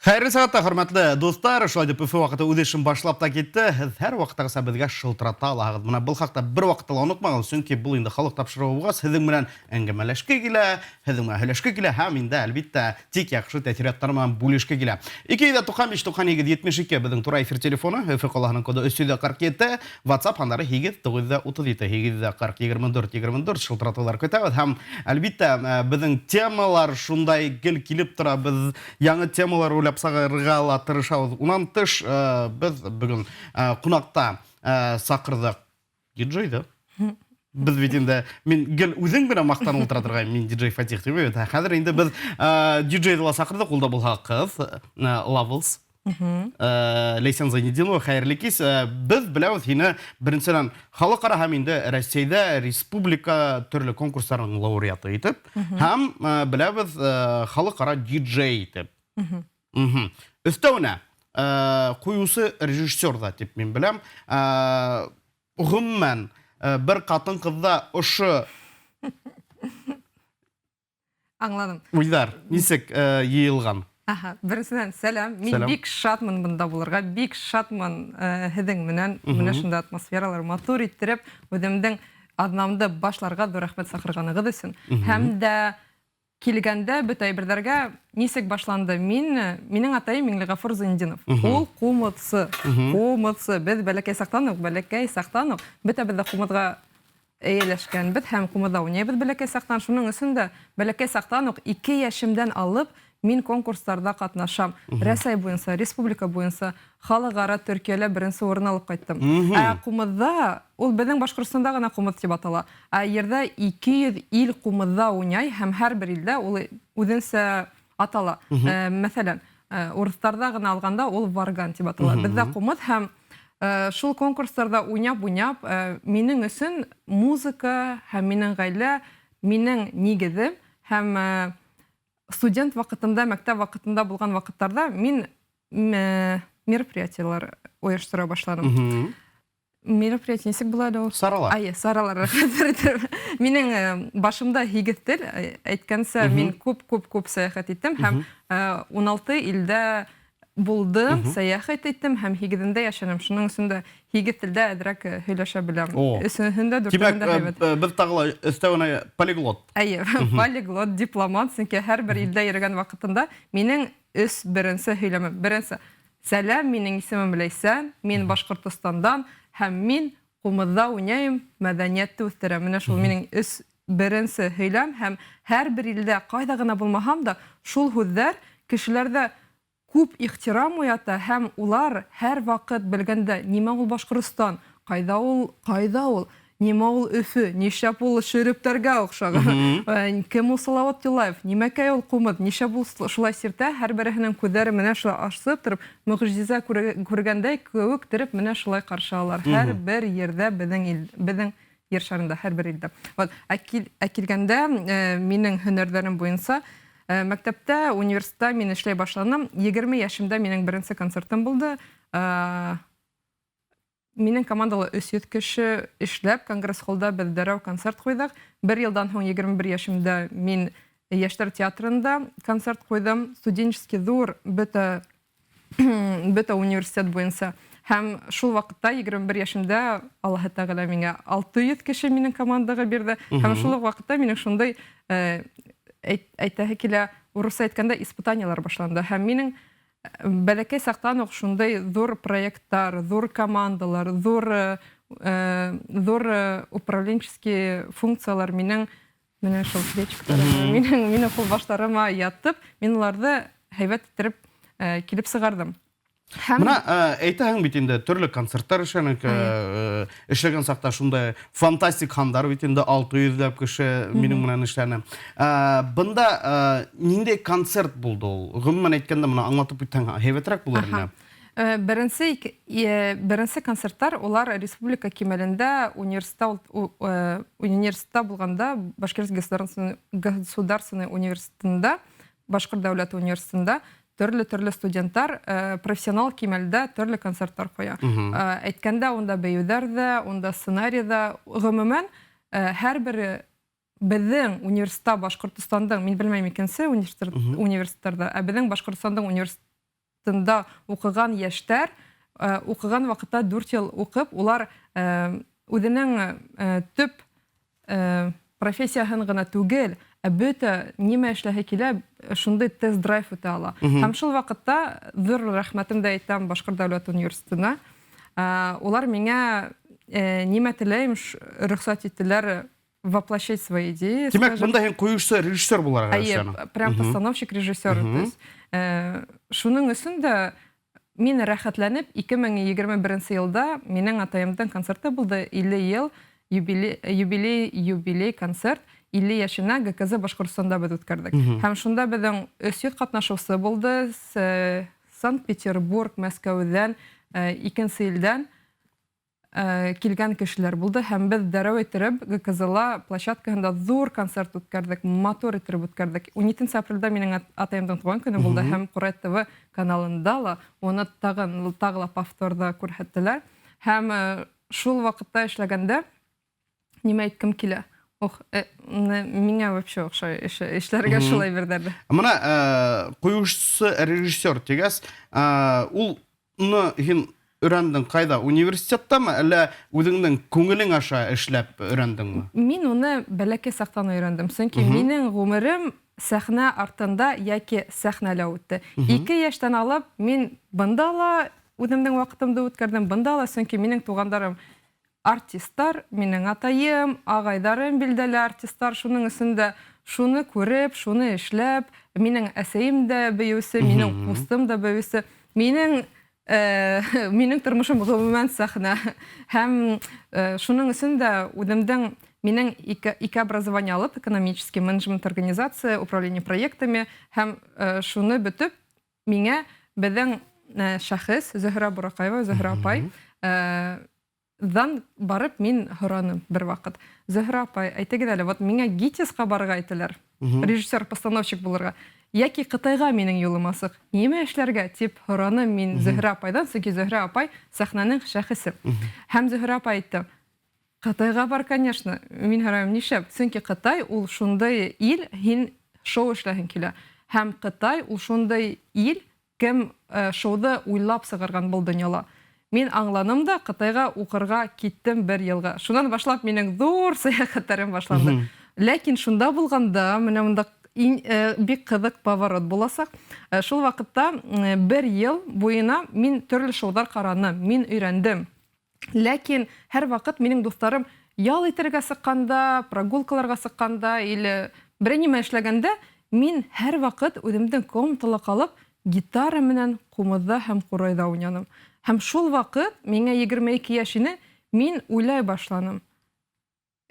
Хәйерле сәғәттә, хөрмәтле дуҫтар! Шулай итеп, Өфө ваҡыты үҙ эшен башлап та китте. Һеҙ һәр ваҡыттағыса беҙгә шылтырата алаһығыҙ. Бына был хаҡта бер ваҡытта ла онотмағыҙ, сөнки был инде халыҡ тапшырыуы булғас, һеҙҙең менән әңгәмәләшке килә, һеҙҙең менән һөйләшке килә һәм инде, әлбиттә, тик яҡшы тәьҫораттар менән бүлешке килә. 295 98 72 беҙҙең тура эфир телефоны, Өфө ҡалаһының коды 347, WhatsApp һандары 8 937 840 24 24 шылтыратыулар көтәбеҙ һәм, әлбиттә, беҙҙең темалар шундай гел килеп тора, беҙ Яңы темалар уйлап сығарырға ла тырышабыҙ. Унан тыш, беҙ бөгөн ҡунаҡта саҡырҙыҡ диджейҙы. Беҙ бит инде, мин гел үҙең генә маҡтанып ултыра торғайным, мин диджей Фатих тип бит. Хәҙер инде беҙ диджейҙы ла саҡырҙыҡ, ул да булһа ҡыҙ, Лавлс. Ләйсән Зайнетдинова, хәйерле кис. Беҙ беләбеҙ һине беренсенән халыҡ-ара һәм инде Рәсәйҙә республика төрлө конкурстарының лауреаты итеп, һәм беләбеҙ халыҡ-ара диджей итеп. Өҫтәүенә ҡуйыусы режиссер ҙа тип мин беләм. Ғөмүмән, бер ҡатын-ҡыҙҙа ошо Аңланым. Уйҙар нисек йыйылған? Аһа, беренсенән, сәлам. Мин бик шатмын бында булырға, бик шатмын һеҙҙең менән. Менә шундай атмосфералар матур иттереп, үҙемдең аҙнамды башларға ҙур рәхмәт саҡырғанығыҙ өсөн. Һәм дә килгәндә бөтә әйберҙәргә нисек башланды? Мин, минең атайым Миңлеғафур Зайнетдинов. Ул ҡумыҙсы. Ҡумыҙсы. Беҙ бәләкәй саҡтан уҡ, бәләкәй саҡтан уҡ бөтәбеҙ ҙә ҡумыҙға Эйәләшкәнбеҙ һәм ҡумыҙҙа уйнайбыҙ бәләкәй саҡтан. Шуның өсөн дә бәләкәй саҡтан уҡ ике йәшемдән алып мин конкурстарҙа ҡатнашам. Рәсәй буйынса, республика буйынса, халыҡ-ара Төркиәлә беренсе урын алып ҡайттым. Ә ҡумыҙҙа, ул беҙҙең Башҡортостанда ғына ҡумыҙ тип атала. Ә ерҙә 200 ил ҡумыҙҙа уйнай һәм һәр бер илдә ул үҙенсә атала. Мәҫәлән, урыҫтарҙа ғына алғанда ул варган тип атала. Беҙҙә ҡумыҙ һәм шул конкурстарҙа уйнап-уйнап, минең өсөн музыка һәм минең ғаилә минең нигеҙем һәм студент ваҡытында, мәктәп ваҡытында булған ваҡыттарҙа мин мероприятиелар ойоштора башланым. Мероприятие нисек була әле ул? Саралар. Әйе, саралар, рәхмәт. Минең башымда һигеҙ тел, әйткәнсә, мин күп-күп-күп сәйәхәт иттем һәм 16 илдә булдым, сәйәхәт иттем һәм һигеҙендә йәшәнем. Шуның өсөн дә һигеҙ телдә әҙерәк һөйләшә беләм. Өсөһөн дә, дүртеһен дә һәйбәт. Димәк, беҙ тағы ла өҫтәүенә полиглот. Әйе, полиглот, дипломат, сөнки һәрбер илдә йөрөгән ваҡытында минең өс беренсе һөйләмем. Беренсе, Сәлам, минең исемем Ләйсән, мин Башҡортостандан һәм мин ҡумыҙҙа уйнайым, мәҙәниәтте үҫтерәм. Менә шул минең өс беренсе һөйләм һәм һәрбер илдә ҡайҙа ғына булмаһам да, шул һүҙҙәр кешеләрҙә күп ихтирам уята һәм улар һәрваҡыт белгәндә, нимә ул Башҡортостан, ҡайҙа ул, ҡайҙа ул, Нимә ул Өфө? Нишләп ул шөрөптәргә оҡшаған? Кем ул Салават Юлаев? Нимәкәй ул ҡумыҙ? Нишләп ул шулай сиртә? Һәрбереһенең күҙҙәре менә шулай асып тороп, мөгъҗизә күргәндәй кеүек тереп менә шулай каршы алар. Һәрбер ерҙә беҙҙең ил, беҙҙең ер шарында һәрбер илдә. Вот. Ә, кил, ә килгәндә минең һөнәрҙәрем буйынса мәктәптә, университетта мин эшләй башланым. 20 йәшемдә минең беренсе концертым булды. Минең командала 300 кеше эшләп, конгресс-холлда беҙ дәррәү концерт ҡуйҙыҡ. Бер йылдан һуң 21 йәшемдә мин Йәштәр театрында концерт ҡуйҙым. Студенческий ҙур бөтә бөтә университет буйынса. Һәм шул ваҡытта 21 йәшемдә Аллаһы Тәғәлә миңә 600 кеше минең командаға бирҙе. Һәм шул уҡ ваҡытта минең шундай э, әйтәһе килә, урыҫса әйткәндә испытаниелар башланды. Һәм минең Бәләкәй саҡтан уҡ шундай ҙур проекттар, ҙур командалар, ҙур ҙур управленческий функциялар минең менә шул плечиктарыма, минең минең ҡулбаштарыма ятып, мин уларҙы һәйбәт иттереп килеп сығарҙым. Һәм Мына әйтәһең бит инде төрлө концерттар эшләнек, эшләгән саҡта шундай фантастик һандар бит инде 600 ләп кеше минең менән эшләне. Бында ниндәй концерт булды ул? Гомумән әйткәндә, моны аңлатып үтһәң һәйбәтрәк булыр ине. Беренсе беренсе концерттар улар республика кимәлендә университетта университетта булганда Башкирский государственный университетында Башҡорт дәүләт университетында төрлө-төрлө студенттар профессионал кимәлдә төрлө концерттар ҡуя. Әйткәндә, унда бейеүҙәр ҙә, унда сценарий ҙа, ғөмүмән, һәр бер беҙҙең университетта Башҡортостандың, мин белмәйем икенсе университеттарҙа, ә беҙҙең Башҡортостандың университет тында уҡыған йәштәр уҡыған ваҡытта дүрт йыл уҡып, улар үҙенең төп профессияһын ғына түгел, ә бөтә нимә эшләһе килә, шундай тест-драйв үтә ала. Һәм шул ваҡытта ҙур рәхмәтемде әйтәм Башҡорт дәүләт университетына. Улар миңә нимә теләйем, рөхсәт иттеләр воплощать свои идеи. Тимәк, бында һин ҡуйыусы режиссер булараҡ эшләнең. Прям постановщик режиссер. То есть, шуның өсөн дә мин рәхәтләнеп 2021 йылда минең атайымдың концерты булды, 50 йыл юбилей, юбилей, юбилей концерт 50 йәшенә ГКЗ Башҡортостанда беҙ үткәрҙек. Һәм шунда беҙҙең 300 ҡатнашыусы булды, Санкт-Петербург, Мәскәүҙән, икенсе илдән килгән кешеләр булды һәм беҙ дәррәү иттереп ГКЗ-ла площадкаһында ҙур концерт үткәрҙек, матур иттереп үткәрҙек. 17 апрелдә минең атайымдың тыуған көнө булды һәм Ҡурай ТВ каналында ла уны тағын тағы ла повторҙа күрһәттеләр. Һәм шул ваҡытта эшләгәндә нимә әйткем килә? Ох, миңә вообще оҡшай эшләргә шулай берҙәрҙе. Мына ҡуйыусы режиссер тигәс, ул уны һин өйрәндең ҡайҙа? Университеттамы, әллә үҙеңдең күңелең аша эшләп өйрәндеңме? Мин уны бәләкәй саҡтан өйрәндем. Сөнки минең ғүмерем сәхнә артында йәки сәхнәлә үтте. 2 йәштән алып мин бында ла үҙемдең ваҡытымды үткәрҙем, бында ла, сөнки минең туғандарым артисттар, минең атайым, ағайҙарым билдәле артисттар, шуның өсөн дә шуны күреп, шуны эшләп, минең әсәйем дә бейеүсе, минең ҡустым да бейеүсе, минең тормошом ғөмүмән сәхнә. Һәм шуның өсөн дә үҙемдең минең ике образование алып, экономический менеджмент организация, управление проектами, һәм шуны бөтөп, миңә беҙҙең шәхес Зөһрә Бураҡаева, Зөһрә апай, ҙан барып мин һораным бер ваҡыт. Зөһрә апай, әйтегеҙ әле, вот миңә ГИТИСҡа барырға әйтәләр, режиссер-постановщик булырға, йәки Ҡытайға минең юлым асыҡ, нимә эшләргә, тип һораным мин Зөһрә апайҙан, сөнки Зөһрә апай сәхнәнең шәхесе. Һәм Зөһрә апай әйтте, Ҡытайға бар, конечно. Мин һорайым, нишләп? Сөнки Ҡытай ул шундай ил, һин шоу эшләһең килә. Һәм Ҡытай ул шундай ил, кем шоуҙы уйлап сығарған был донъяла. Мин аңланым да, Ҡытайға уҡырға киттем бер йылға. Шунан башлап минең ҙур сәйәхәттәрем башланды. Ләкин шунда булғанда, менә монда бик ҡыҙыҡ поворот буласаҡ. Шул ваҡытта бер йыл буйына мин төрлө шоуҙар ҡараным, мин өйрәндем. Ләкин һәр ваҡыт минең дуҫтарым ял итергә сыҡҡанда, прогулкаларға сыҡҡанда или берәй нимә эшләгәндә, мин һәр ваҡыт үҙемдең комнатала ҡалып, гитара менән ҡумыҙҙа һәм ҡурайҙа уйнаным. Һәм шул ваҡыт миңә 22 йәш ине, мин уйлай башланым.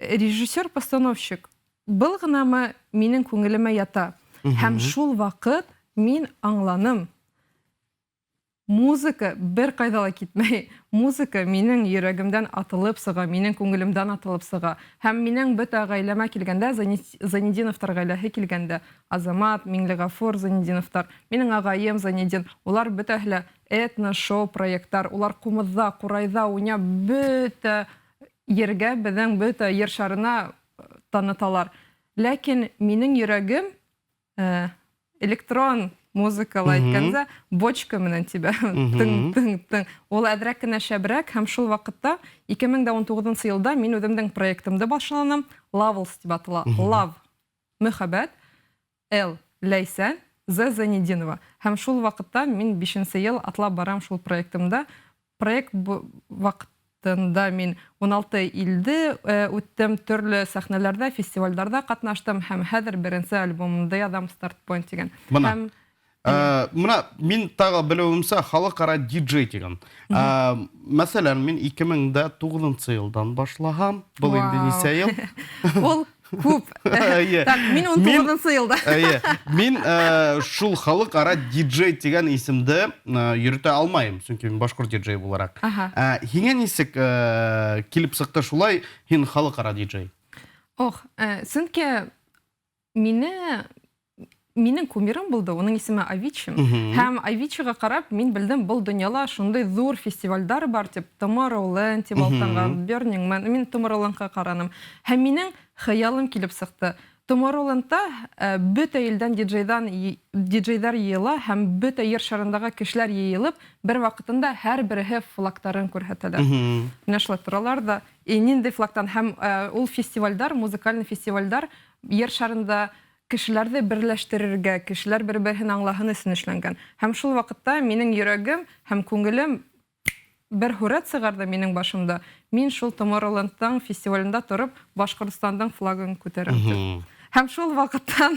Режиссер-постановщик был ғынамы минең күңелемә ята. Һәм шул ваҡыт мин аңланым. Музыка бер ҡайҙа ла китмәй. Музыка минең йөрәгемдән атылып сыға, минең күңелемдән атылып сыға. Һәм минең бөтә ғаиләмә килгәндә, Зайнетдиновтар ғаиләһе килгәндә, Азамат, Миңлеғафур Зайнетдиновтар, минең ағайым Зайнетдин, улар бөтәһе лә этно-шоу проекттар, улар ҡумыҙҙа, ҡурайҙа уйнап бөтә ергә, беҙҙең бөтә ер шарына таныталар. Ләкин минең йөрәгем электрон музыкала әйткәндә, бочка менән тибә. Тың, тың, тың. Ул әҙерәк кенә шәберәк, һәм шул ваҡытта 2019 йылда мин үҙемдең проектымды башланым. Лавлс тип атала. Love, мөхәббәт, L, Ләйсән, Z, Зайнетдинова. Һәм шул ваҡытта мин 5 йыл атлап барам шул проектымда. Проект ваҡытында мин 16 илде үттем, төрлө сәхнәләрҙә, фестивалдәрҙә ҡатнаштым һәм хәҙер беренсе альбомымды яҙам, Start Point тигән. Бына. Мына мин тағы белеүемсә, халыҡ-ара диджей тигән. Мәҫәлән, мин 2009 йылдан башлаһам, был инде нисә йыл? Ул күп. Так, мин 19 йылда. Эйе. Мин шул халыҡ-ара диджей тигән исемде йөрөтә алмайым, сөнки мин башҡорт диджей булараҡ. Һиңә нисек килеп сыҡты шулай һин халыҡ-ара диджей? Ох, сөнки минең кумирым булды, уның исеме Авичи. Һәм Авичиға ҡарап, мин белдем, был донъяла шундай ҙур фестивальдар бар, тип Tomorrowland тип аталған, Burning Man. Мин Tomorrowlandға ҡараным. Һәм минең хыялым килеп сыҡты. Tomorrowlandта бөтә илдән диджейҙан диджейҙар йыйыла һәм бөтә ер шарындағы кешеләр йыйылып, бер ваҡытында һәр береһе флагтарын күрһәтәләр. Менә шулай торалар да, и ниндәй флагтан һәм ул фестивальдар, музыкальный фестивальдар ер шарында кешеләрҙе берләштерергә, кешеләр бер-береһен аңлаһын өсөн эшләнгән. Һәм шул ваҡытта минең йөрәгем һәм күңелем бер һүрәт сығарҙы минең башымда. Мин шул Tomorrowlandтың фестивалендә тороп, Башҡортостандың флагын күтәрәм тип. Һәм шул ваҡыттан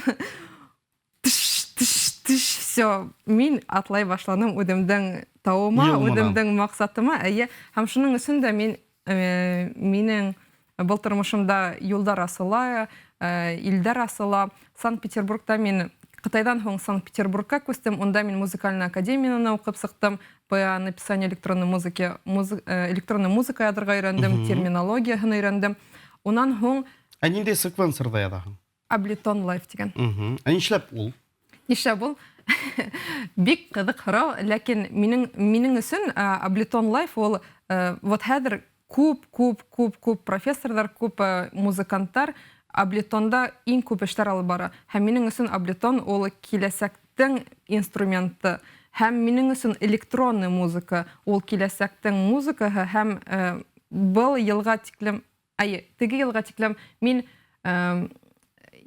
тш, тш, тш, все, мин атлай башланым үҙемдең тауыма, үҙемдең маҡсатыма, әйе. Һәм шуның өсөн дә мин минең был тормошомда юлдар асыла, илдәр асыла. Санкт-Петербургта мин Ҡытайҙан һуң Санкт-Петербургка күстем, унда мин музыкальный академияны уҡып сыҡтым, по написанию электронной музыки, электронный музыка яҙырға өйрәндем, терминологияһын өйрәндем. Унан һуң. Ә ниндәй секвенсорҙа яҙаһың? Ableton Live тигән. Ә нишләп ул? Нишләп ул? Бик ҡыҙыҡ һорау, ләкин минең минең өсөн Ableton Live ул вот хәҙер күп, күп, күп, күп профессорҙар, күп музыканттар Abletonда иң күп эштәр алып бара. Һәм минең өсөн Ableton ул киләсәктең инструменты. Һәм минең өсөн электронный музыка ул киләсәктең музыкаһы һәм был йылға тиклем, әйе, теге йылға тиклем мин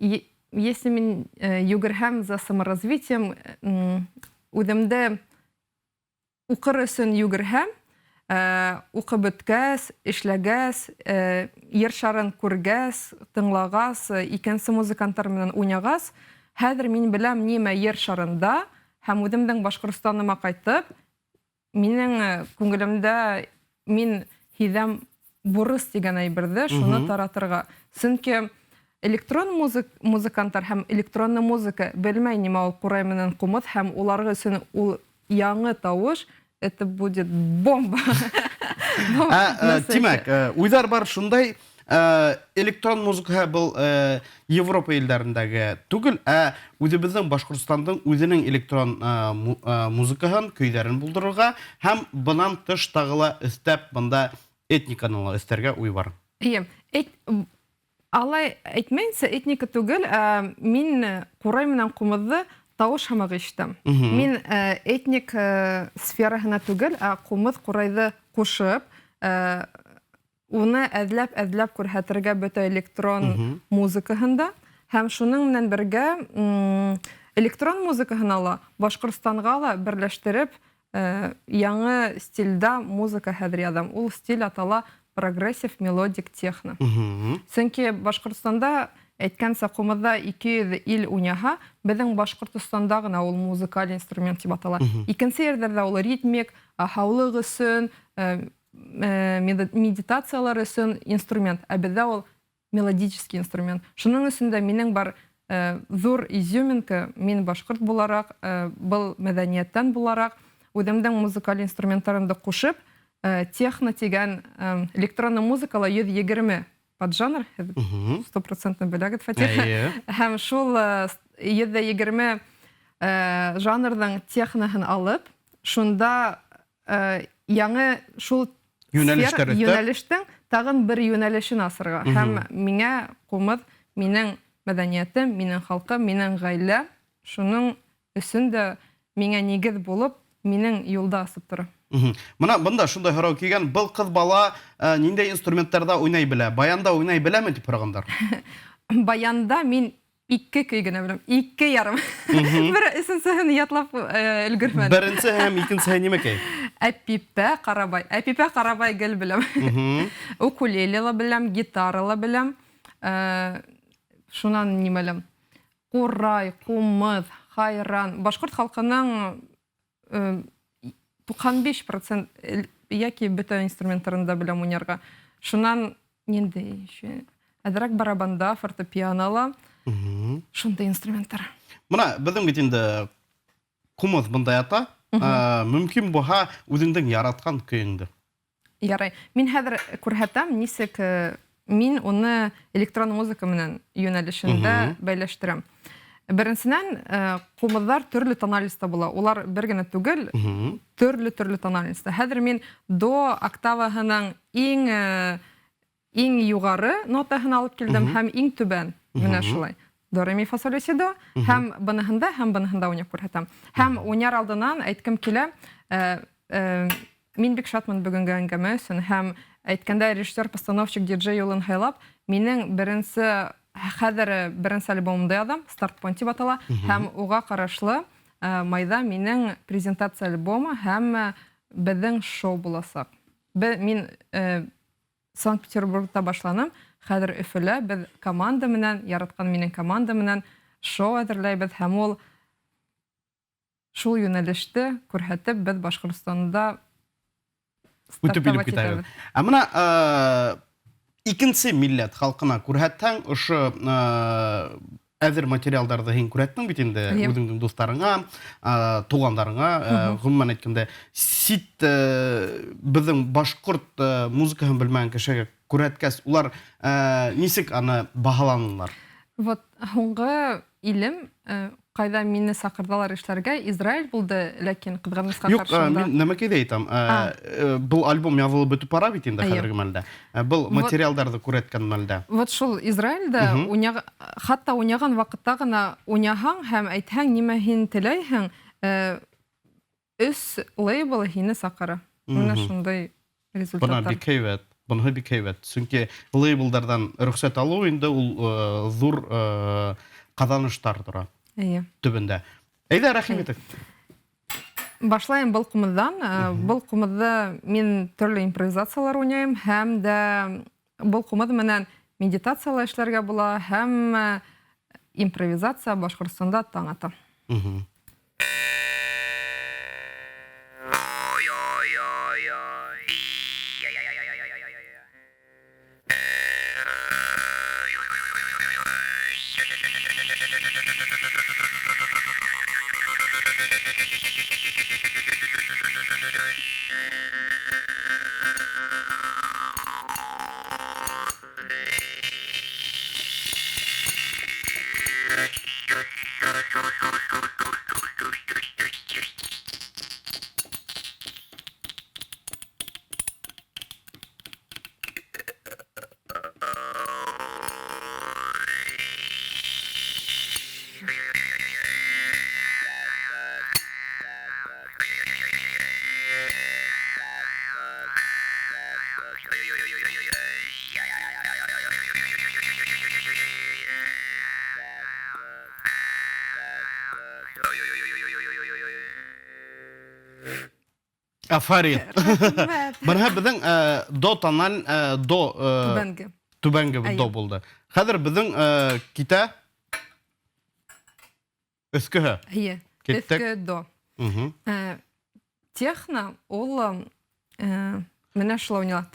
если мин йүгерһәм за саморазвитием, үҙемде уҡыр өсөн йүгерһәм, уҡып бөткәс, эшләгәс, ер шарын күргәс, тыңлағас, икенсе музыканттар менән уйнағас, хәҙер мин беләм нимә ер шарында һәм үҙемдең Башҡортостаныма ҡайтып, минең күңелемдә мин һиҙәм бурыс тигән әйберҙе, шуны таратырға. Сөнки электрон музык, музыканттар һәм электронный музыка белмәй нимә ул ҡурай менән ҡумыҙ һәм улар өсөн ул яңы тауыш, это будет бомба. Тимәк, уйҙар бар шундай, электрон музыка был Европа илдәрендәге түгел, ә үҙебеҙҙең Башҡортостандың үҙенең электрон музыкаһын, көйҙәрен булдырырға һәм бынан тыш тағы ла өҫтәп бында этниканы ла өҫтәргә уй бар. Эйе, алай әйтмәйенсә, этника түгел, ә мин ҡурай менән ҡумыҙҙы тауыш һымаҡ ишетәм. Мин этник сфераһына түгел, ә ҡумыҙ ҡурайҙы ҡушып, уны әҙләп-әҙләп күрһәтергә бөтә электрон музыкаһында һәм шуның менән бергә электрон музыкаһына ла Башҡортостанға ла берләштереп яңы стильдә музыка хәҙер яҙам. Ул стиль атала прогрессив мелодик техно. Сөнки Башҡортостанда әйткәнсә ҡумыҙҙа 200 ил уйнаһа, беҙҙең Башҡортостанда ғына ул музыкаль инструмент тип атала. Икенсе ерҙәрҙә ул ритмик, һаулыҡ өсөн, медитациялар өсөн инструмент, ә беҙҙә ул мелодический инструмент. Шуның өсөн дә минең бар ҙур изюминка, мин башҡорт булараҡ, был мәҙәниәттән булараҡ, үҙемдең музыкаль инструменттарымды ҡушып, техно тигән электронный музыкала 120 поджанр, стопроцентно беләгеҙ, Фатих. Һәм шул 120 жанрҙың техноһын алып, шунда яңы шул йүнәлештең тағын бер йүнәлешен асырға. Һәм миңә ҡумыҙ минең мәҙәниәтем, минең халҡым, минең ғаилә, шуның өсөн дә миңә нигеҙ булып, минең юлда асып тора. Мына бында шундай һорау килгән, был ҡыҙ бала ниндәй инструменттарҙа уйнай белә? Баянда уйнай беләме тип һорағандар. Баянда мин ике көй генә беләм, 2,5. Бер өсөнсөһөн ятлап өлгөрмәнем. Беренсе һәм икенсеһе нимәкәй? Әпипә Ҡарабай. Әпипә Ҡарабай гел беләм. Укулеле ла беләм, гитара ла беләм. Шунан нимәләм? Ҡурай, ҡумыҙ, хайран. Башҡорт халҡының 95% йәки бөтә инструменттарын да беләм уйнарға. Шунан ниндәй еще? Әҙерәк барабанда, фортепианола. Шундай инструменттар. Мына беҙҙең бит инде ҡумыҙ бында ята. Мөмкин булһа үҙеңдең яратҡан көйөңдө. Ярай. Мин хәҙер күрһәтәм, нисек мин уны электрон музыка менән йүнәлешендә бәйләштерәм. Беренсенән, ҡумыҙҙар төрлө тональностьта була. Улар бер генә түгел, төрлө-төрлө тональностьта. Хәҙер мин до октаваһының иң юғары нотаһын алып килдем һәм иң түбән. Менә шулай. До, ре, ми, фа, соль, ля, си, до. Һәм быныһында, һәм быныһында уйнап күрһәтәм. Һәм уйнар алдынан әйткем килә, э, э, мин бик шатмын бүгенге әңгәмә өсөн һәм әйткәндә режиссер, постановщик, диджей юлын һайлап, минең беренче хәзер беренче альбомымды яҙам, Start Point дип атала, һәм уға ҡарашлы майҙа минең презентация альбомы һәм беҙҙең шоу буласаҡ. Мин Санкт-Петербургта башланым, хәҙер Өфөлә беҙ команда менән, яратҡан минең команда менән шоу әҙерләйбеҙ һәм ул шул йүнәлеште күрһәтеп, беҙ Башҡортостанда үтеп инеп китәбеҙ. Ә мына икенсе милләт халҡына күрһәтһәң, ошо әҙер материалдарҙы һин күрһәттең бит инде үҙеңдең дуҫтарыңа, туғандарыңа, ғөмүмән әйткәндә, сит беҙҙең башҡорт музыкаһын белмәгән кешегә күрһәткәс, улар нисек аны баһаланылар? Вот һуңғы илем, ҡайҙа мине саҡырҙылар эшләргә, Израиль булды, ләкин ҡыҙғанысҡа Юҡ, мин нәмәкәйҙе әйтәм. Был альбом яҙылып бөтөп бара бит инде хәҙерге мәлдә. Был материалдарҙы күрһәткән мәлдә. Вот шул Израильдә хатта уйнаған ваҡытта ғына уйнаһаң һәм әйтһәң, нимә һин теләйһең, өс лейбл һине саҡыра. Менә шундай результаттар. Бына бик һәйбәт. Быныһы бик һәйбәт. Сөнки лейблдарҙан рөхсәт алыу инде ул ҙур ҡаҙаныштар тора. Эйе. Төбөндә. Әйҙә, рәхим итегеҙ. Башлайым был ҡумыҙҙан. Был ҡумыҙҙы мин төрлө импровизациялар уйнайым һәм дә был ҡумыҙ менән медитация ла эшләргә була һәм импровизация Башҡортостанда таң ата. Афарин. Бына беҙҙең до тональ до түбәнге. Түбәнге до булды. Хәҙер беҙҙең китә өҫкөһө. Эйе. Өҫкө до. Техно ул менә шулай уйнала.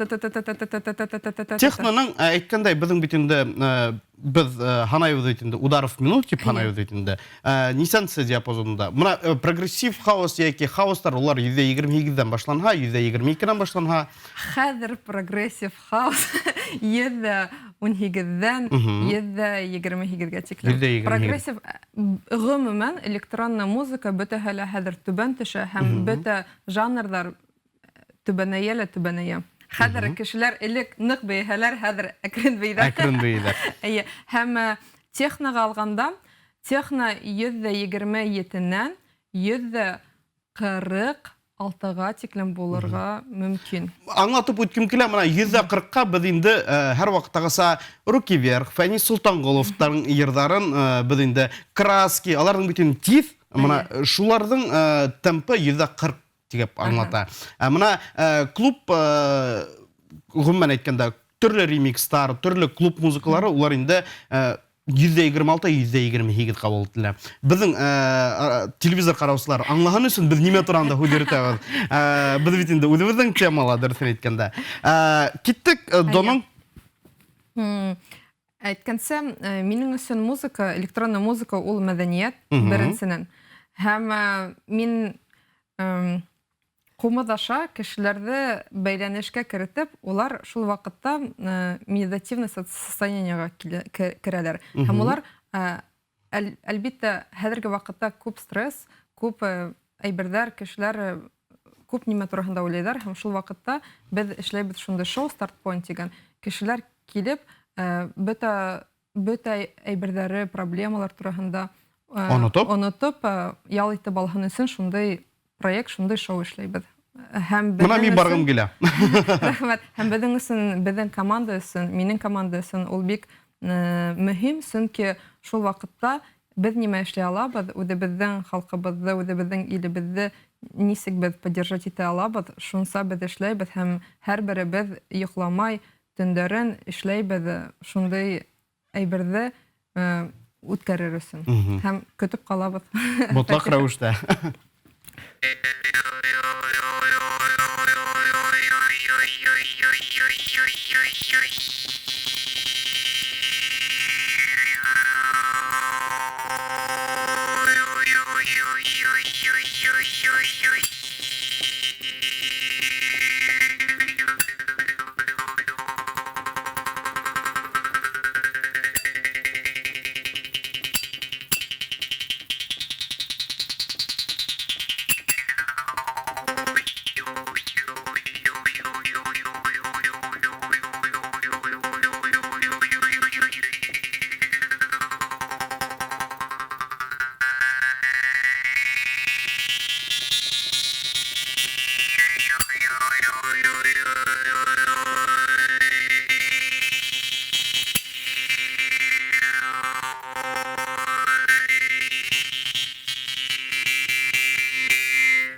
Техноның әйткәндәй беҙҙең бит инде беҙ һанайбыҙ бит инде ударов минут тип һанайбыҙ бит инде. Нисәнсе диапазонында. Мына прогрессив хаос йәки хаостар улар 128-дән башланһа, 122-дән башланһа. Хәҙер прогрессив хаос 118-дән 128-гә тиклем. Прогрессив гомумән электронная музыка бөтәһе лә хәҙер түбән төшә һәм бөтә жанрҙар түбәнәйә лә түбәнәйә. Хәҙер кешеләр элек ныҡ бейеһәләр, хәҙер әкрен бейҙәр. Әкрен бейҙәр. Эйе. Һәм техноға алғанда, техно 127-нән 146-ға тиклем булырға мөмкин. Аңлатып үткем килә, мына 140-ҡа беҙ инде һәр ваҡыттағыса Руки вверх, Фәнис Солтанғоловтың йырҙарын беҙ инде Краски, аларҙың бит инде тиҙ, мына шуларҙың темпы 140 тип аңлата. Ә мына клуб, ғөмүмән әйткәндә, төрлө ремикстар, төрлө клуб музыкалары улар инде 126, 128 ҡабул ителә. Беҙҙең телевизор ҡараусылар аңлаһын өсөн беҙ нимә тураһында һүҙ йөрөтәбеҙ. Беҙ бит инде үҙебеҙҙең темала, дөрөҫөн әйткәндә. Киттек доның. Әйткәнсә, минең өсөн музыка, электронная музыка ул мәҙәниәт беренсенән. Һәм мин ҡумыҙ аша кешеләрҙе бәйләнешкә керетеп, улар шул ваҡытта медитативный состояниеға керәләр. Һәм улар, әлбиттә, хәҙерге ваҡытта күп стресс, күп әйберҙәр, кешеләр күп нимә тураһында уйлайҙар. Һәм шул ваҡытта беҙ эшләйбеҙ шундай шоу Start Point тигән. Кешеләр килеп, бөтә Бөтә әйберҙәре, проблемалар тураһында онотоп, онотоп ял итеп алһын өсөн шундай проект, шундай шоу эшләйбеҙ. Һәм Бына мин барғым килә. Рәхмәт. Һәм беҙҙең өсөн, беҙҙең команда өсөн, минең команда өсөн ул бик мөһим, сөнки шул ваҡытта беҙ нимә эшләй алабыҙ, үҙебеҙҙең халҡыбыҙҙы, үҙебеҙҙең илебеҙҙе нисек беҙ поддержать итә алабыҙ, шунса беҙ эшләйбеҙ һәм һәр беребеҙ йоҡламай төндәрен эшләйбеҙ шундай әйберҙе үткәрер өсөн. Һәм көтөп ҡалабыҙ. Мотлаҡ рәүештә.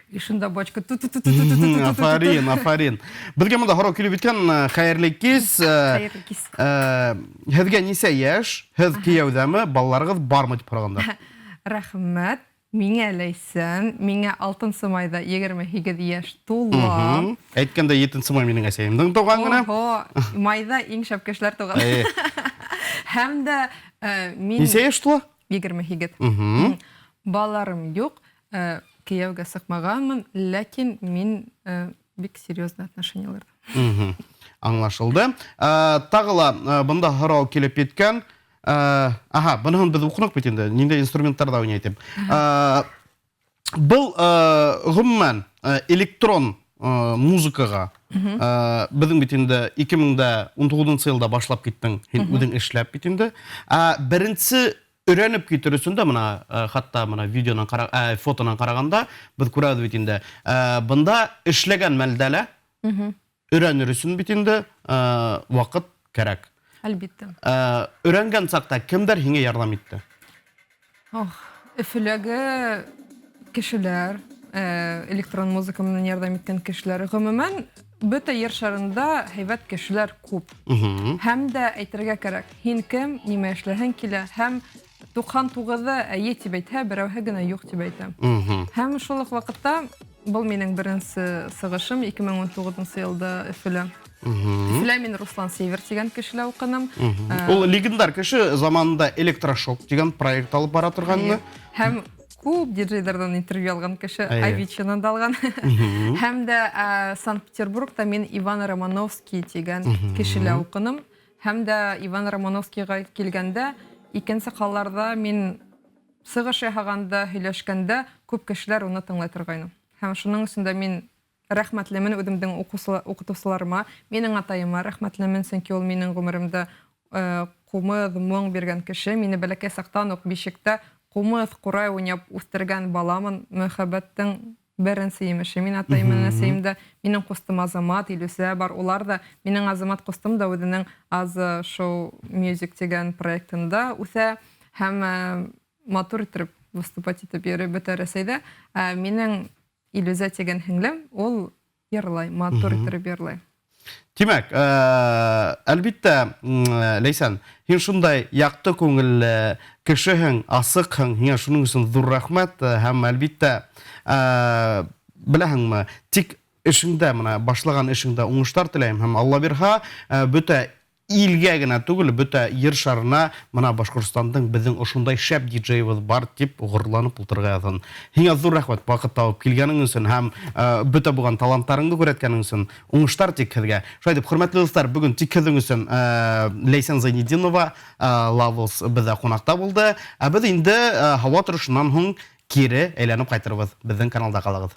И шунда бочка. Афарин, афарин. Беҙгә монда һорау килеп еткән, хәйерле кис. Хәйерле кис. Һеҙгә нисә йәш? Һеҙ кейәүҙәме, балаларығыҙ бармы тип һорағандар. Рәхмәт. Миңә Ләйсән, миңә 6 майҙа 28 йәш тула. Әйткәндә 7 май минең әсәйемдең тыуған көнө. Ого, майҙа иң шәп кешеләр тыуған. Һәм дә мин Нисә йәш тула? 28. Балаларым юҡ, кейәүгә сыҡмағанмын, ләкин мин бик серьезный отношенияларҙа. Аңлашылды. Тағы ла бында һорау килеп еткән. Аһа, быныһын беҙ уҡыныҡ бит инде, ниндәй инструменттарҙа уйнай тип. Был ғөмүмән электрон музыкаға беҙҙең бит инде 2019 йылда башлап киттең, һин үҙең эшләп бит инде. Беренсе өйрәнеп китер өсөн дә бына хатта бына видеонан фотонан ҡарағанда беҙ күрәбеҙ бит инде. Бында эшләгән мәлдә лә өйрәнер өсөн бит инде ваҡыт кәрәк. Әлбиттә. Өйрәнгән саҡта кемдәр һиңә ярҙам итте? Ох, Өфөләге кешеләр, электрон музыка менән ярҙам иткән кешеләр. Ғөмүмән, бөтә ер шарында һәйбәт кешеләр күп. Һәм дә әйтергә кәрәк, һин кем, нимә эшләһең килә, һәм 99-ы әйе тип әйтһә, берәүһе генә юҡ тип әйтә. Һәм шул уҡ ваҡытта был минең беренсе сығышым 2019 йылда Өфөлә. Өфөлә мин Руслан Север тигән кешелә уҡыным. Ул легендар кеше, заманында Электрошок тигән проект алып бара торғанны. Һәм күп диджейҙарҙан интервью алған кеше, Авичинан да алған. Һәм дә Санкт-Петербургта мин Иван Романовский тигән кешелә уҡыным. Һәм дә Иван Романовскийға килгәндә, икенсе ҡалаларҙа мин сығыш яһағанда, һөйләшкәндә күп кешеләр уны тыңлай торғайны. Һәм шуның өсөн дә мин рәхмәтлемен үҙемдең уҡытыусыларыма, минең атайыма рәхмәтлемен, сөнки ул минең ғүмеремдә ҡумыҙ, моң биргән кеше. Мине бәләкәй саҡтан уҡ бишектә ҡумыҙ, ҡурай уйнап үҫтергән баламын. Мөхәббәттең беренсе емеше. Мин атайым менән әсәйем дә, минең ҡустым Азамат, Илүсә бар, улар ҙа, минең Азамат ҡустым да үҙенең Аза Show Music тигән проектында үҫә һәм матур итеп выступать итеп йөрөй бөтә Рәсәйҙә. Минең Илүзә тигән һеңлем, ул йырлай, матур итеп йырлай. Тимәк, әлбиттә, Ләйсән, һин шундай яҡты күңелле кешеһең, асыҡһың, һиңә шуның өсөн ҙур рәхмәт һәм әлбиттә, беләһеңме, тик эшеңдә, мына башлаған эшеңдә уңыштар теләйем һәм Алла бирһә, бөтә илгә генә түгел, бөтә ер шарына мына Башҡортостандың беҙҙең ошондай шәп диджейыбыҙ бар тип ғорурланып ултырырға яҙһын. Һиңә ҙур рәхмәт ваҡыт табып килгәнең өсөн һәм бөтә булған таланттарыңды күрһәткәнең өсөн. Уңыштар тик һеҙгә. Шулай итеп, хөрмәтле дуҫтар, бөгөн тик һеҙҙең өсөн Ләйсән Зәйнетдинова Лавлс беҙҙә ҡунаҡта булды. Ә беҙ инде һауа торошонан һуң кире әйләнеп ҡайтырбыҙ. Беҙҙең каналда ҡалығыҙ.